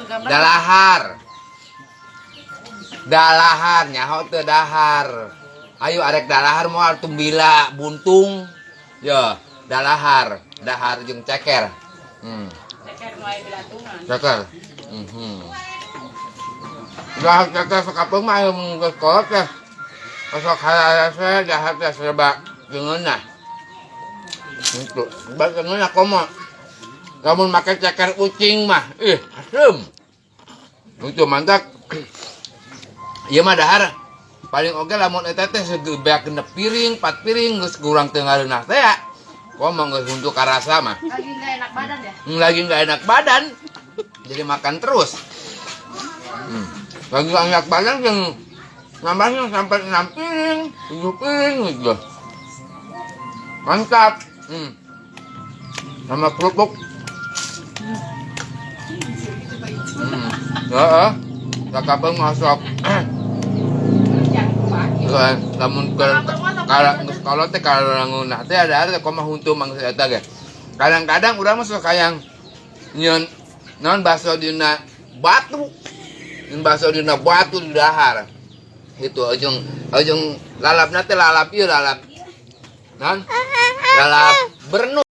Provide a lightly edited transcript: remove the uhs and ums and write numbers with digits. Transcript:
Gambar. Dalahar. Dalahar nyaho teu dahar. Ayo arek dalahar moal tumbila buntung. Ya, dalahar, dahar jeung ceker. Ceker nu aya bilatungan. Ceker. Dahar ceker sakapeung mah aya mun geus kolot teh. Sok hararese dahar teh serba ngeunah. Itu, serba ngeunah komo. Lamun make ceker ucing mah, ih, asem. Itu mantap. Ieu mah dahar paling oge lamun eta teh segebeak 6 piring, 4 piring geus kurang teu ngareunah teh ya. Komo geus huntu karasa mah. Lagi nggak enak badan ya? Lagi nggak enak badan. Jadi makan terus. Lagi nggak enak badan yang nambahnya sampai 6 piring, 7 piring gitu. Mantap. Sama kerupuk. Heeh. Sakapeung masuk. Lamun keur kala geus kolot teh kalau ngeunah teh ada teh kumaha huntu mangsa eta ge. Kadang-kadang urang mah sok hayang nyieun naon bakso dina batu. Nyieun bakso dina batu di dahar. Gitu ujung ujung lalapna teh lalap ieu lalap. Naon? Lalap bernuk.